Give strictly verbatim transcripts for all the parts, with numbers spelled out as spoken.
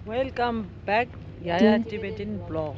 Welcome back, Yaya Tibetan Blog.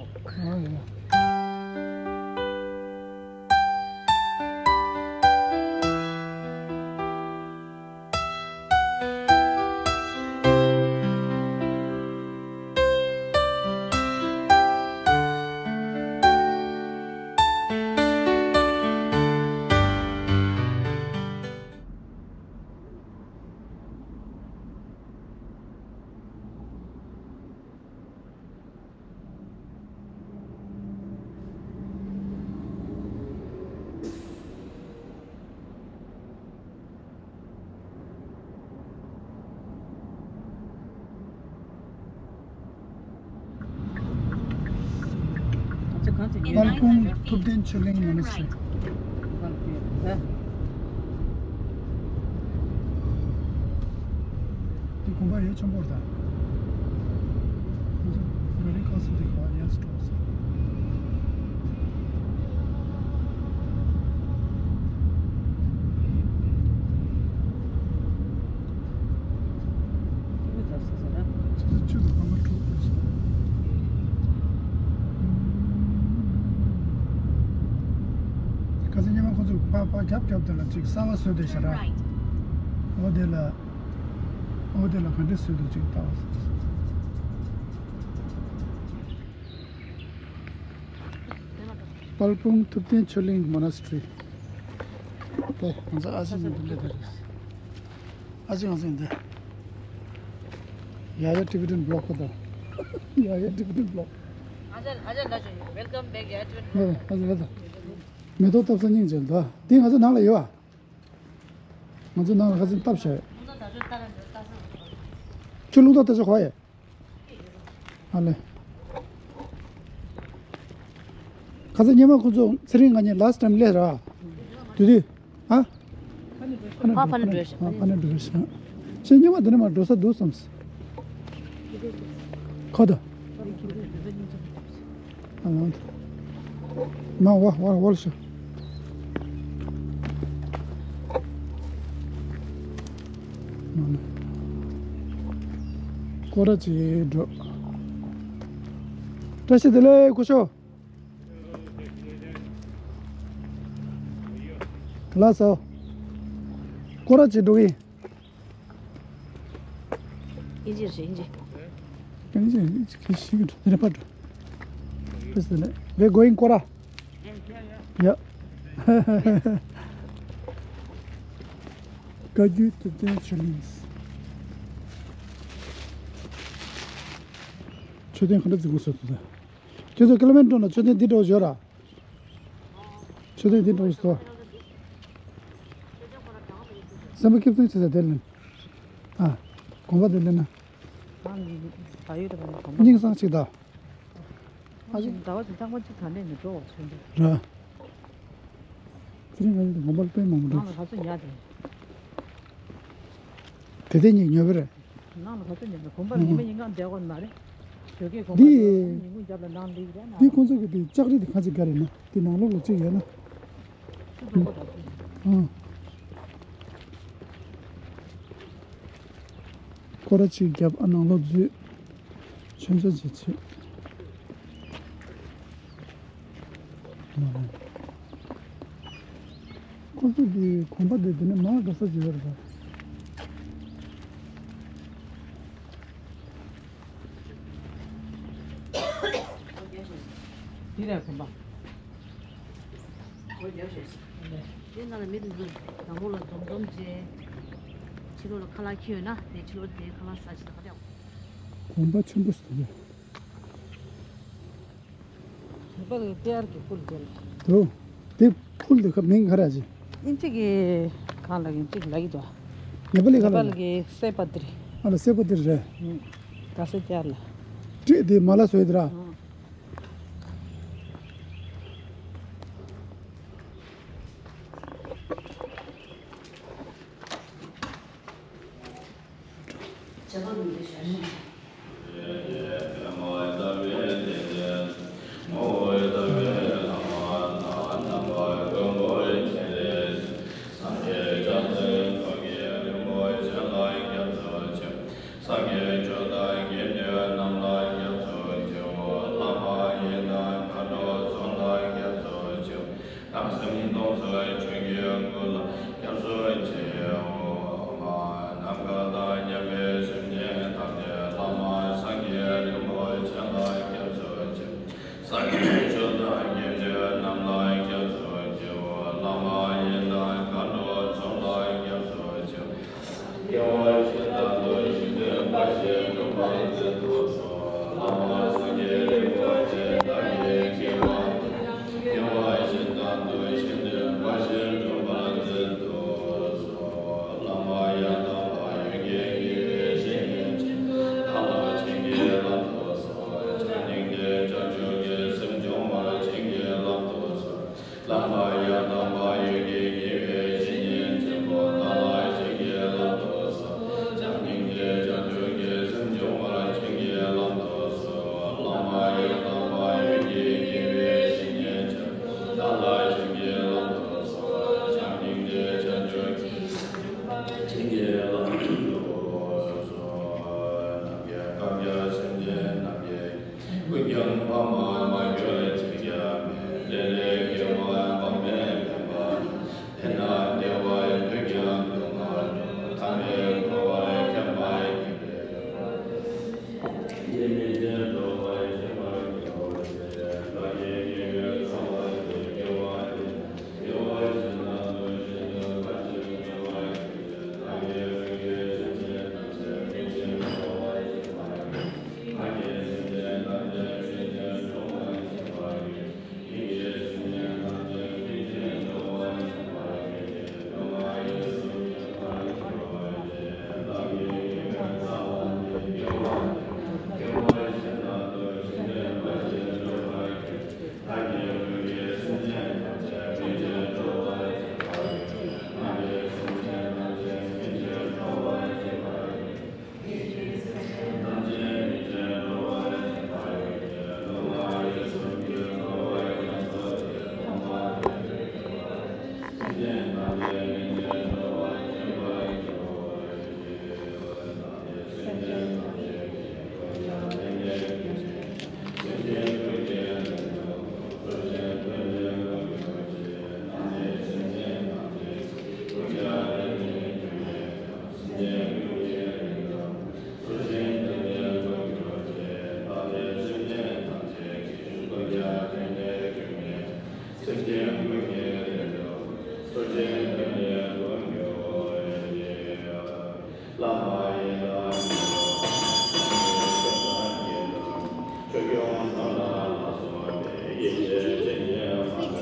དཔལ་སྤུངས་ཐུབ་བསྟན་ཆོས་གླིང་མོ་ན་སི་ཊི་རི། དེ་དགོན་པ་ཡོད་ཆེན་པོ་རེད་ད། Very concentric, yes, close. ཁ་སང་ཉི་མ་ཁོ་ཚོས་པ་པ་རྒྱབ་རྒྱབ་དེ་ལ་ཅིག་གསར་པ་བཟོས་བསྡད་ཤག་ར། འོ་དེ་ལ། འོ་དེ་ལ་ག་འདྲ་བཟོས་འདུག་ཅིག་ལྟ་བ་ཟེར། དཔལ་སྤུངས་ཐུབ་བསྟན་ཆོས་གླིང་མོ་ན་སི་ཊི་རི། དེ་ང་ཚོ་ཨ་ཅེ་ཡིན་འདི་འདྲ་དེ་རེད། ཨ་ཅེ་ང་ཚོ་ཡིན་འདི། ཡ་ཡ་ཊི་བི་ཊན་བི་ལོག་གོ་ད། ཡ་ཡ་ཊི་བི་ཊན་བི་ལོག Welcome back, Yaya Tibetan Blog. ཨ་ཅེ་ལ་ད། མེ་ཏོག་བཏབ་ས་སྙིང་རྗེ་ད། འདི་ང་ཚོ་ནང་ལ་ཡོད་ཨ། ང་ཚོ་ནང་ལ་ཁ་སང་བཏབ་བཞག་ཁྱོད་རླུང་རྟ་ལྟ་ཆོག་གོ་ཡ། ཨ་ལེ། ཁ་སང་ཉི་མ་ཁོ་ཚོ་ཚེ་རིང་ང་གཉིས་last time སླེབས་ར། དུས་དུས། ཨ། ཕ་ཕ་ནས་འགྲོ་ཤག་ཨ་ཕ་ནས་འགྲོ་ཤག་ཁྱེད་ཉི་མ་འདི་ནས་མར་འགྲོ་ས་འདུག་བསམ། ཁོ་ད། མ་བ་བ་བ་ལ་ཤོག་སྐོར་ར་ཅིག་འགྲོ། བཀྲ་ཤིས་བདེ་ལེགས་སྐུ་ཞབས། ལགས་སོ། སྐོར་ར་ཅིག་འགྲོ་གི་ཡིན། ཨིན་ཇི་རེད། ཨིན་ཇི། ཨིན་ཇི་ཨིན་ཇི་གི་ཤིག་རེད་པ། We're going Kora. Yeah. བཀའ་བརྒྱུད་ཐུབ་བསྟན་ཆོས་གླིང་། མཆོད་རྟེན་ག་འདྲ་བརྩིགས་དགོས་སོ་ད། ཁྱེད་ཚོ་ཀི་ལོ་མི་ཊར་ནང་མཆོད་རྟེན་འདི་འདྲ་བོ་ཡོད་ར། མཆོད་རྟེན་འདི་འདྲ་བོ་ཞིག་འདུག་སེམས་པ་སྐྱིད་སྡུག་བྱེད་ས་དེ་ལེན། ཨ། དགོན་པ་དེ་ལེན་ན། ཨ་ནི་ད་ཡོད་རེད་པ་ནི་དགོན་པ། སྙིང་བཟང་ཞིག་ད། ཨ་ནི་ཟླ་བ་བདུན་ཕྲག་གཅིག་ད་ནས་ནི་འགྲོ་བ་ཚོད་འདུག་ར། ཚེ་རིང་ང་ཚོ་དགོན་པ་ལ་དཔེ་མང་པོ་འགྲོ། ནང་ལ་ག་ཚོད་ཉལ་དེ། དེ་དེ་གཉིས་ཉོ་བ་རེད། ནང་ལ་ག་ཚོད་ཉལ་ན་དགོན་པ་ལ་ཉི་མ་ཉིན་གང་བསྡད་དགོས་མ་རེད། ཞོགས་ཀས་དགོན་པ་འདི་ཉིན་གུང་རྒྱབ་ལ་ནང་སླེབས་རེད་ན། འདི་ཁོང་ཚོ་གི་དེ་ལྕགས་རི་དེ་གང་ཅིག་ག་རེད་ན་དེ་ནང་ལོགས་ལ་གཅིག་ཡོད་ན། ཆུ་ཚོད་འགོ་ད་ཅིག་ཨང་། སྐོར་ར་ཅིག་བརྒྱབ་ཨ་ནང་ལོགས་འཛུལ། མཆོད་མཇལ་ཅིག་བྱེད། ཁོ་ཚོ་གི་གོམ་པ་དེ་དེ་ནས་མར་འགྲོ་ས་ཅིག་ཡོད་རེད་པ། འདི་རེད་གོམ་པ། འདི་ནང་ལ་མི་དེ་ཚོ་ནང་ལོགས་ལ་འཛོམས་འཛོམས་བྱས། ཕྱི་ལོགས་ལ་ཁ་ལག་ཁྱེར་ཡོད་ན་དེ་ཕྱི་ལོགས་དེ་ཁ་ལག་ཟ་ཅིག་ད་ག་རེད། གོམ་པ་ཆེན་པོ་ཞིག་འདུག་གས། ནེ་པཱལ་གྱི་ཏི་ཡར་གྱི་ཕུལ་དེ་ལ། དོ། དེ་ཕུལ་དེ་ཁ་མིང་ག་རེ་ཨ་ཅེ། ཨིན་ཇི་གི་གང་ལ་ཨིན་ཇི་གི་ལ་ཡི་དོ། ནེ་པཱལ་གྱི་ག་ལ། ནེ་པཱལ་གྱི་སེ་པ་ཏི་རི། ཨ་ལ་སེ་པ་ཏི་རི་རེད། ཨུ། ག་སེ་ཏི་ཡར་ལ། ཏི་དེ་མ་ལ་སོ་ཡི་དེ་ར། ཨུ།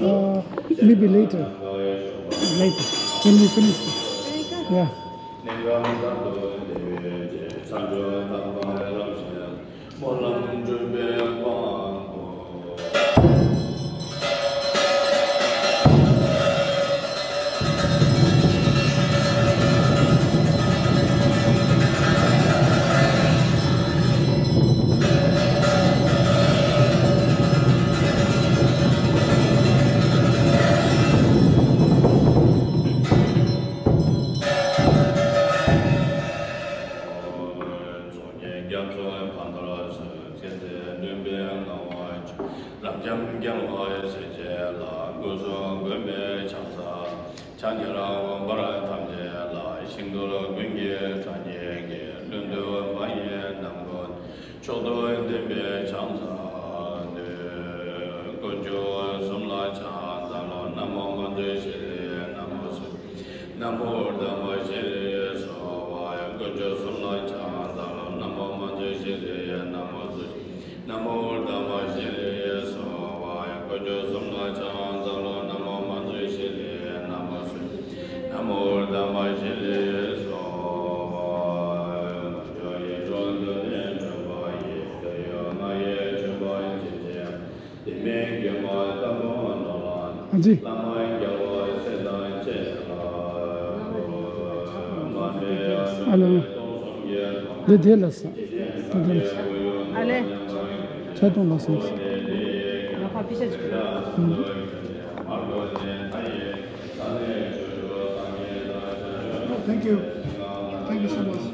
Uh, maybe later. Later. When we finish. Yeah. སྨོན་ལམ་འགྲུབ་པའི་དཔང་པོ། རྒྱ་མཚོའི་བར་དར་སོགས་ཚེ་འདས་བསྣུན་པའི་ངང་བ་བཅུ། རབ་འབྱམས་རྒྱལ་བ་སྲས་བཅས་ལ། སྐུ་གསུང་མགོན་པོའི་ཕྱག་འཚལ། ཕྱག་འཚལ་མངོན་པར་ཐམས་ཅད་ལ། ཞིང་རྡུལ་ཀུན་གྱི་གྲངས་ཀྱིས་བརྒྱན། ལྷུན་གྲུབ་མ་ཡིན་ནམ་མཁའ། མཆོག་ཏུ་ལྡན་པའི་ཕྱག་འཚལ་ནས། དཀོན་མཆོག་གསུམ་ལ་ཕྱག་འཚལ་ལོ། ན་མོ་མ་འཛོལ་ཞི་ལི་ཡ་ན་མོ་སུ། ན་མོ་ཝརྡྷ་མ་ཤྲཱི་ཡེ་སྭཱ་ཧཱ། དཀོན་མཆོག་གསུམ་ལ་ཕྱག་འཚལ་ལོ། ན་མོ་མ་འཛོལ་ཞི་ལི་ཡ་ན་མོ་སུ། ན་མོ་ཝརྡྷ་མ་ཤྲཱི་ཡེ་སྭཱ་ཧཱ། དཀོན་མཆོག་གསུམ་ལ་ཕྱག་འཚལ་ལོ། ན་མོ་མ་འཛོལ་ཞི་ལི་ཡ་ན་མོ་སུ། ན་མོ་ཝརྡྷ་མ་ཤྲཱི་ཡེ་སྭཱ་ཧཱ། ཨ་ཙི། ཨ་ལེ། འདི་དེ་ལ་ས། འདི་དེ་ལ་ས། ཨ་ལེ། ཆ་ཏོང་ལ་ས། ང་ཁ་པི་ཤ་ཅིག་ཨུམ། Thank you. Thank you so much.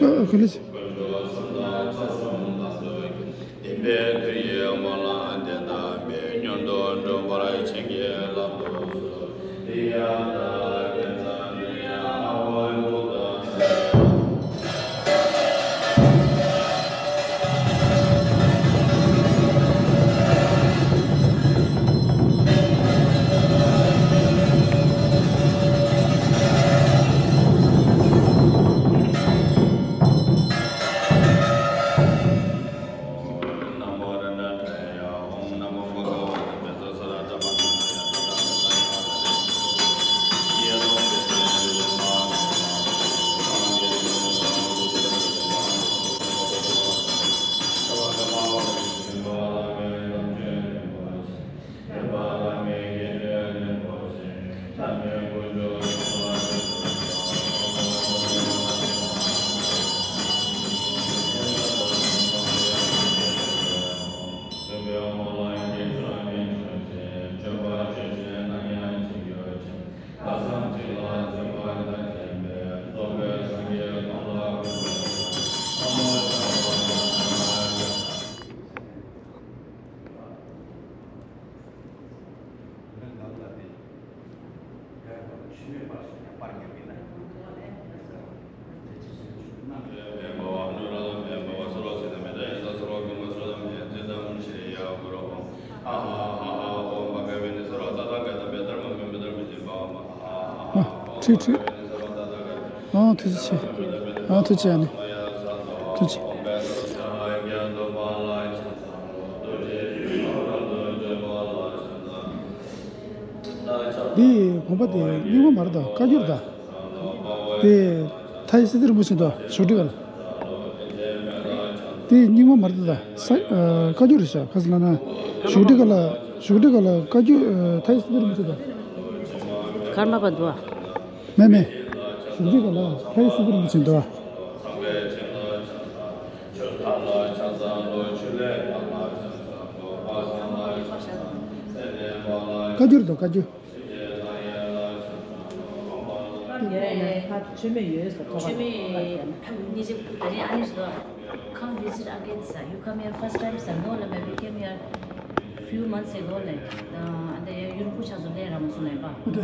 ཨ་ཨ་ཁ་ལ་ཆེ། ཨ། ཁྲིག་ཁྲིག་ཨ། ཐུགས་རྗེ་ཆེ། ཨ། ཐུགས་རྗེ་ཆེ། ཨ་ནི། ཐུགས་རྗེ་ཆེ། འདི་དགོན་པ་དེ་རྙིང་མ་མ་རེད་ད། བཀའ་འགྱུར་ད། དེ་མཐའ་ཡས་སྲིད་རྩེ་རིན་པོ་ཆེ་དང་བཞུགས་ཁྲི་ཀ་ལ། དེ་རྙིང་མ་མ་རེད་ད། ས། ཨ། བཀའ་འགྱུར་རེད་ཤག་ག་ཟེར་ལབ་ན། བཞུགས་ཁྲི་ཀ་ལ། བཞུགས་ཁྲི་ཀ་ལ་བཀའ་འགྱུར། ཨ། མཐའ་ཡས་སྲིད་རྩེ་རིན་པོ་ཆེ་དང་། ཀརྨ་པ་འདུག་ཨ། མེད་མེད། བཞུགས་ཁྲི་ཀ་ལ་མཐའ་ཡས་སྲིད་རྩེ་རིན་པོ་ཆེ་འདུག་ཨ། བཀའ་འགྱུར་དང་བཀའ་འགྱུར། ཆོས་མེད་ཡོད་ཟེར་ཐོག་ཁ། ཆོས་མེད་ཉིན་ཅིག་ད་རིང་ཨ་ནི་ཟེར། Come visit again sir. You come here first time sir. No ལ་མེད། We came here few months ago ལ། ཨ་འདི་ཡུལ་སྐོར་ཆ་ཚོ་ལས་ར་མ་སོང་ལ་ཡིན་པ། ཨུ་ཏེ།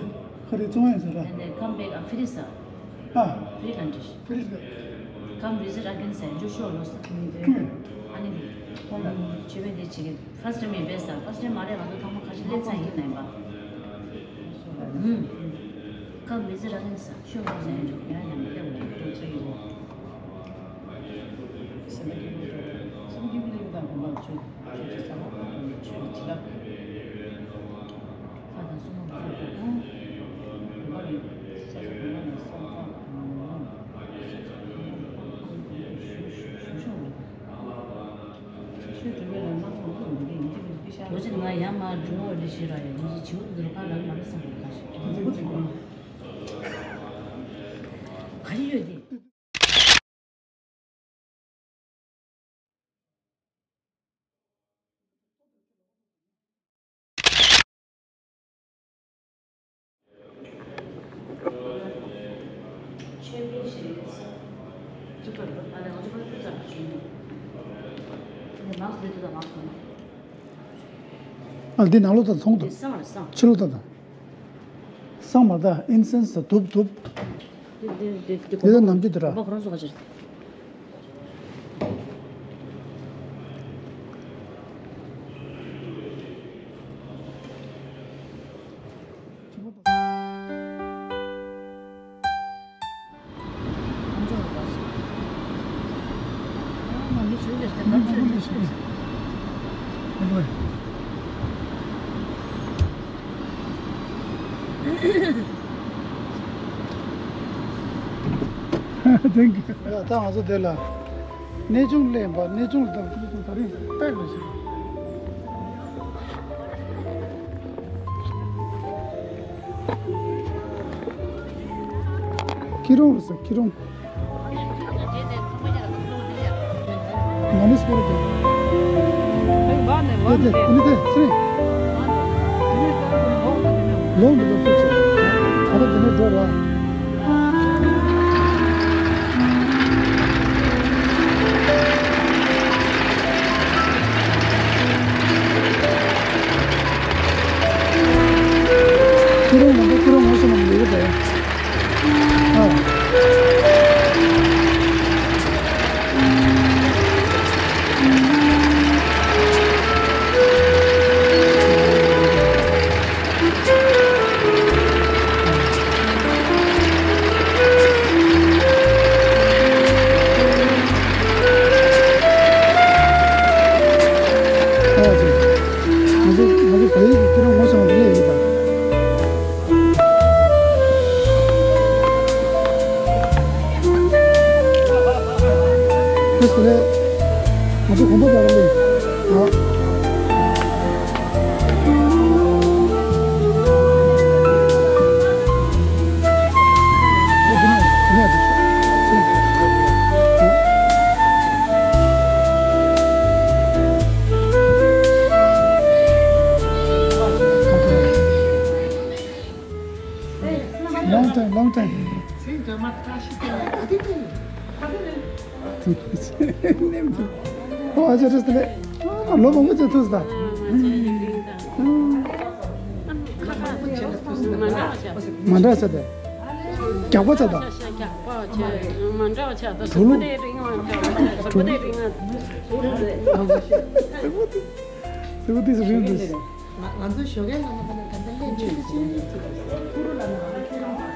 ཁ་རེ་བཙོང་ཡ་ཟེར་ར། And then come back ཨ་free sir. ཨ། Free country. Free sir. Come visit again sir. འཇུ་ཤོག་ལོ་སི། ཨ་ནི་འདི། ཁོང་ཆོས་མེད་འདི་བྱེད་ཀྱི། First time ཡིན་པས་ས། First time མ་རེད། ང་ཚོ་ཚང་མ་ཁ་ཤས་སླེབས་ཚར་ཡིན་ནའི་པ། ཁ་མི་ཚེ་རང་ཡིན་ས། ཤོད་རོགས་ཟེར་འཇོག་ཡ་ཡང་མི་སླེབས་འོང་། ཁྱོད་ཚོ་ཡིན་ནོ། སེམས་སྐྱིད་པོ་ཡོད། སེམས་སྐྱིད་པོ་ཡོད་དང་དགོན་པ་ཆོས་ཆོས་ཀྱི་ས་ཆོས་ཀྱི་བྱིན་རླབས། ཁ་དང་སྲུང་མ་སྲུང་དགོས་དང་། དགོན་པ་ཡིན་ས་ཆ་དགོན་པ་ནས་སྲུང་ཐག་དང་། ཞུ་ཞུ་ཞུ་ཞུ། ལོ་གཅིག་ང་ཡར་མར་འགྲོ་འོ་འདི་ཞིག་ར་ཡོད། ང་ཞིག་བྱིའུ་འདུག་ཁ་ལ་ང་ལ་སོང་ག་ཞིག་ག་ཞིག་ཡོད་དེ། ཨ། འདི་ནང་ལོགས་དང་ཚོང་དང་། ཕྱི་ལོགས་དང་། སང་མ་ད་ཨིན་སེན་སི་དང་། དུབ་དུབ། འདི་ད་ནམ་རྒྱུན་དུ་ར། Thank you. ཡ། ད་ང་ཚོ་དེ་ལ་གནས་ཆུང་ལེན་པ། གནས་ཆུང་ལ་ད་ད་རིང་པེག་རེད་ཤག་ཁྱི་རོང་རེད་ཟེར། ཁྱི་རོང་། མ་ཎི་སྐོར་དེ། དེ་དེ་དེ་ནི་དེ་སེ། ལོང་དུ་ལོག་ཚུལ་བྱེད། ད་ལྟ་དེ་ནས་འགྲོ་ར། ཁྱི་རོང་ང་ཚོ་ཁྱི་རོང་ངོ་ཤེས་ན་མི་ཡོད་པས། ཨ། ཨ་ཙི། ང་ཚོ་ང་ཚོ་བལ་ཡུལ་གྱི་ཁྱི་རོང་ངོ་ཤེས་པ་འདི་ལས་ཡོད་པ། ཁྱེད་ཚོ་ལས་ང་ཚོ་དགོན་པ་རྒྱག་གི་ལས། ཨ། Long time, long time. ཨོ་ཨ་ཅག་བཀྲ་ཤིས་བདེ་ལེགས། ཨ་ལོ་མང་པོ་བྱས་ཐུག་སོང་ད། མ་འདྲ་ཆ་དེ། རྒྱགས་པ་ཆ་ད། མ་འདྲ་བ་ཆགས་འདུག་གཟུགས་པོ་དེ་རིང་བ་འདྲ་བ། གཟུགས་པོ་དེ་རིང་བ། གཟུགས་པོ་དེ་གཟུགས་པོ་དེ་རིང་བ། ང་ང་ཚོའི་ཞོགས་ཀའི་ལམ་ཁ་ནས་ད་ལྟ་ལན་ཆུ་ཚོད་གཅིག་ནས་ཚུད་པ་རེད། ཕུ་རུ་ལ་ན་ཁྱེད་རང་།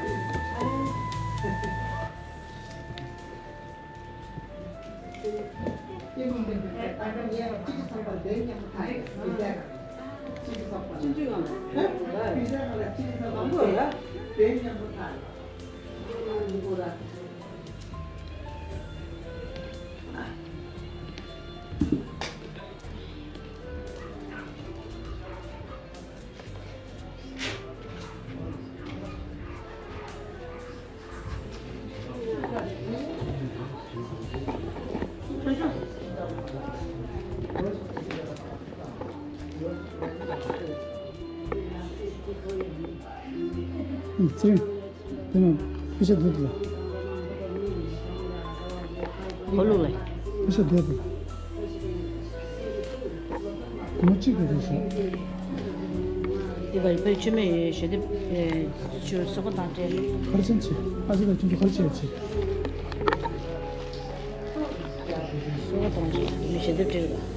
ཚེ་རིང་། དེ་ནས་ཕུ་ཤ་སྡོད་དེ་ལ། ཨོ་ལུག་ལ། ཕུ་ཤ་སྡོད་དེ་ལ། སྒོར་མོ་གཅིག་གི་རེད་ཤག་དེ་བར་པའི་མཆོད་མེ་ཞལ་འདེབས་ཆུ་སོག་པོ་དང་སྤྲད། ག་རེ་བྱས་ནས་བྱེད། ཨ་ཅེ་དང་ཁྱོད་ཚོ་ག་རེ་བྱས་ནས་བྱེད། སོག་པོ་དང་མཆོད་མེ་ཞལ་འདེབས་སྤྲད་ལ།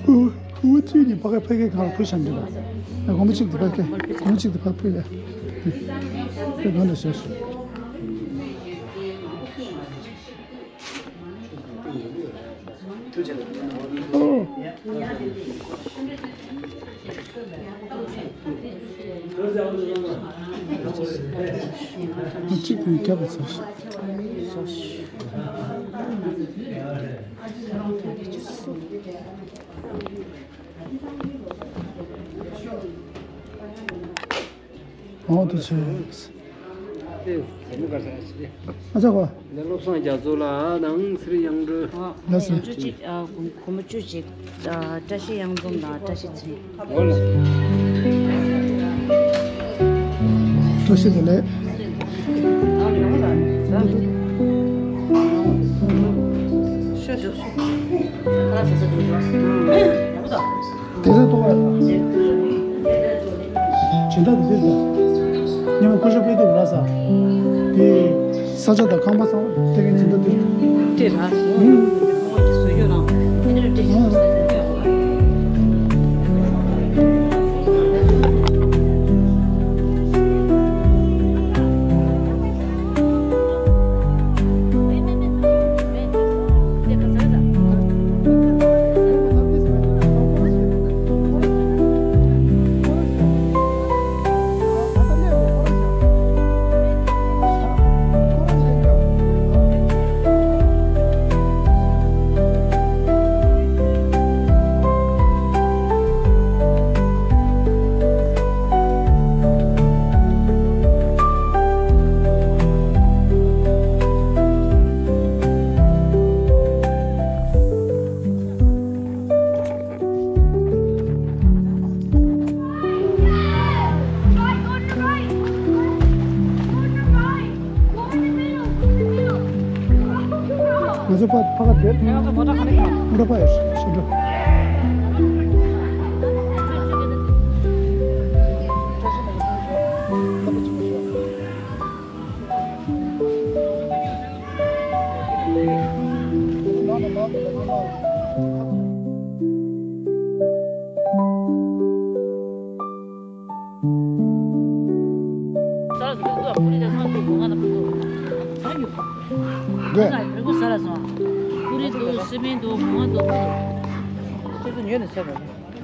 ཨུ། ཨུ་ཚུགས་ནི་ཕ་ག་ཕ་གའི་གང་ལ་ཕུ་ཤ་འདི་ལ། ཨ་སྒོར་མོ་གཅིག་འདི་ཕ་ག་སྒོར་མོ་གཅིག་འདི་ཕ་ཕུ་ཡ། དེ་གང་ལ་ཞོག་ཞོག་ཨོ། གཅིག་དང་རྒྱབ་ལ་ཚར་ཤག་འོ་དུ་ཆེ། ཨ་ཅག་གོ། ལ་བློ་བཟང་རྒྱ་མཚོ་ལགས་དང་ཚེ་རིང་དབྱངས་སྒྲོལ། ལགས་སོ། ཡང་ཅུ་གཅིག་ཨ་སྒོར་མོ་བཅུ་གཅིག་ཨ་བཀྲ་ཤིས་གཡང་འཛོམས་དང་བཀྲ་ཤིས་ཚེ་རིང་། འོ་ལགས། བཀྲ་ཤིས་བདེ་ལེགས། ཤོད་འགྲོ། ཁ་ལག་ཟ་ས་འགྲོ་འགྲོ། དེ་ཚོ་གཏོང་བ། སྦྱིན་བདག་དེ་འདྲ་ད། ཉི་མ་སྐུ་ཞབས་དཔེ་དེབ་ལ་ས། དེ་ས་ཆ་དང་ཁང་པ་ཚང་མ་སྟེར་མཁན་སྦྱིན་བདག་དེ། དེ་ར། ཨུ། ཁོང་གིས་བཟོས་ཡོད་རང་། དེ་འདྲ་སྤྲད་ཤིག་ཟེར་ཡོད་རང་། ང་ཚོ་ཕ་ཕ་ག་བསྡད། ང་ཚོ་མོ་ཊ་ག་ནས་ཁ། མོ་ཊ་ཕ་ཡོད་ཤོད་འགྲོ། ཟ་ར་ཟ་ཕུག་ཏུ་ཀུ་རེ་དེ་ཚང་འདུག་གོ་ང་ལ་ཕུག་ཏུ། ཟ་ཡོད། ཟ་ཡོད། རི་ཀུ་ཟ་ར་སོང་། ཀུ་རེ་འདུག་སི་པན་འདུག་མོག་མ་འདུག་ཕུག་ཏུ། ཁྱེད་ཚོ་ཉོས་ནས་ཟ་ར།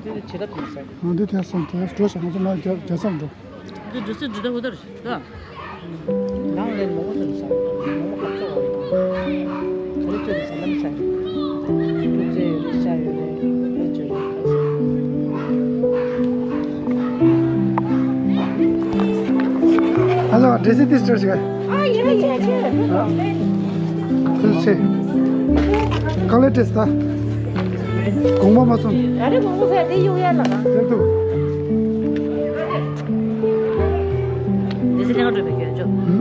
ཁྱེད་ཚོ་བྱེད་ཐབས་ཡིན་ཟ། ང་འདི་དེ་སོང་དེ་འགྲོ་ཞག་ང་ཚོ་མ་རྒྱ་རྒྱ་སར་འགྲོ། འདི་འགྲོ་སྲིད་འདི་ད་ཧུ་ཐར་ད། ནང་ལས་མོག་མོག་ཚོ་ཟ། མོག་མོག་ཁ་ཚོ་བ། ད་རེ་ཚོ་རེ་ཟ་ལམ་ཟ། ཐུག་རྗེ་ཡོད་རེད་ཤ་ཡོད་རེད་ཨེ་ཅོ་རེད། ཨ་ལ་འདྲེ་སྲིད་དེ་སྤྲོད་ཞིག་ཨ་ཡ་ཡ་ཡ། ཁུལ་ཆེ། གང་ལས་བྲེས་ད། གོང་མ་མ་སོང་། ད་རེ་གོང་མ་ཟ་དེ་ཡོང་ཡ་ལ། དེ་ཐུག་དེ་ཚེ་ལྷན་ཁང་འགྲོ་བའི་རྒྱུ་ཅོ། ཧུམ།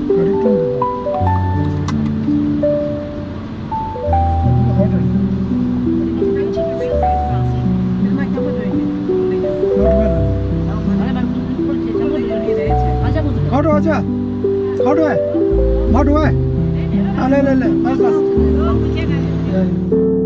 ག་རེ་སྟོན་དགོས་པ། ཧོ་ཊེལ། ཁ་འགྲོ་ཨ་ཅག་ཁ་འགྲོ་ཨེ། མ་འགྲོ་ཨེ། ཨ་ལེ་ལེ་ལེ། ལགས་ལགས།